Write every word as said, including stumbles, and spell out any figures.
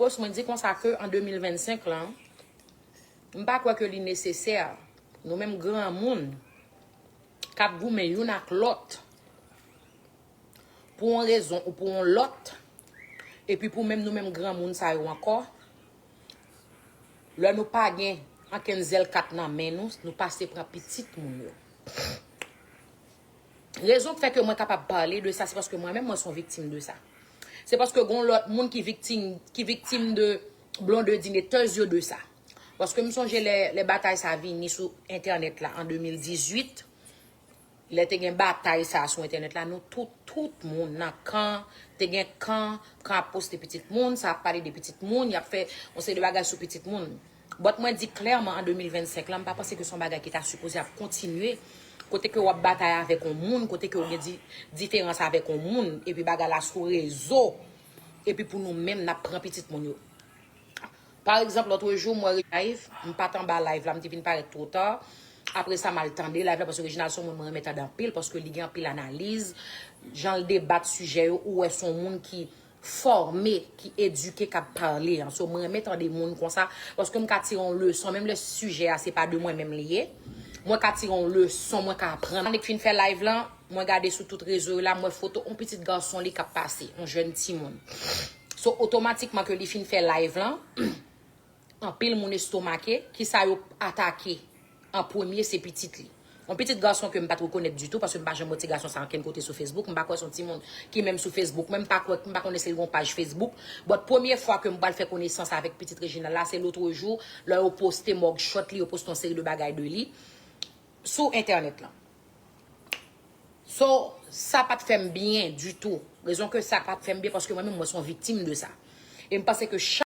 Mwen di konsa ke an de mil vennsenk lan, m pa kwè ke li nesesè nou menm granmoun k ap goumen youn ak lòt pou yon rezon ou pou yon lòt, epi pou menm nou menm granmoun sa yo ankò, lè nou pa gen ankenn zèl kat nan men nou, nou pase pran pitit moun yo. Rezon k fè ke mwen kapab pale de sa, se paske mwen menm mwen se yon viktim de sa. Se paske gon lòt moun ki viktim, ki viktim de Blondedy, ne taise yo de sa. Paske m sonje lè, lè batay sa vini sou entènèt la an de mil dizuit, lè te gen batay sa sou entènèt la, nou tout, tout moun nan kan, te gen kan, kan ap poste pitit moun, sa ap pale de pitit moun, y ap fè yon seri de bagay sou pitit moun. But mwen di klèman an de mil vennsenk lan, m pa panse ke se yon bagay ki ta sipoze ap kontinye. Kote ke w ap batay avèk yon moun, kote ke w gen di, diferans avèk yon moun, epi bagay la sou rezo, epi pou nou menm, n ap pran pitit moun yo. Pa egzanp, lòt jou, mwen live, m pa t anba live la, m te vin parèt twò ta. Apre sa, m al tande live la, paske Reginald se yon moun mwen renmen tande anpil, paske li gen anpil analiz. Jan l debat sijè yo, ou wè se yon moun ki fòme, ki edike, k ap pale an. So, mwen renmen tande moun konsa, paske m ka tire yon leson, menm lè sijè a, se pa de mwen menm li ye. Mwen ka tire yon leson, mwen ka aprann. Nèg fin fè live lan, mwen gade sou tout rezo yo la, mwen foto yon pitit gason li k ap pase, yon jèn timoun. So, otomatikman ke li fin fè live lan, anpil moun estomake, kisa yo atake an premye, se pitit li. Yon pitit gason ke m pa t rekonèt ditou, paske m pa janm wè ti gason sa ankenn kote sou Facebook, m pa kwè se yon timoun ki menm sou Facebook, mwen m pa kwè, m pa konnen si l gen yon paj Facebook. But premye fwa ke m pral fè konesans avèk pitit Reginald la, se lòt jou, lè yo poste mugshot li, yo poste yon seri de bagay de li sou entènèt lan. So, sa pa t fè m byen ditou. Rezon ke sa pa t fè m byen, paske mwen menm, mwen se yon viktim de sa. E m panse ke chak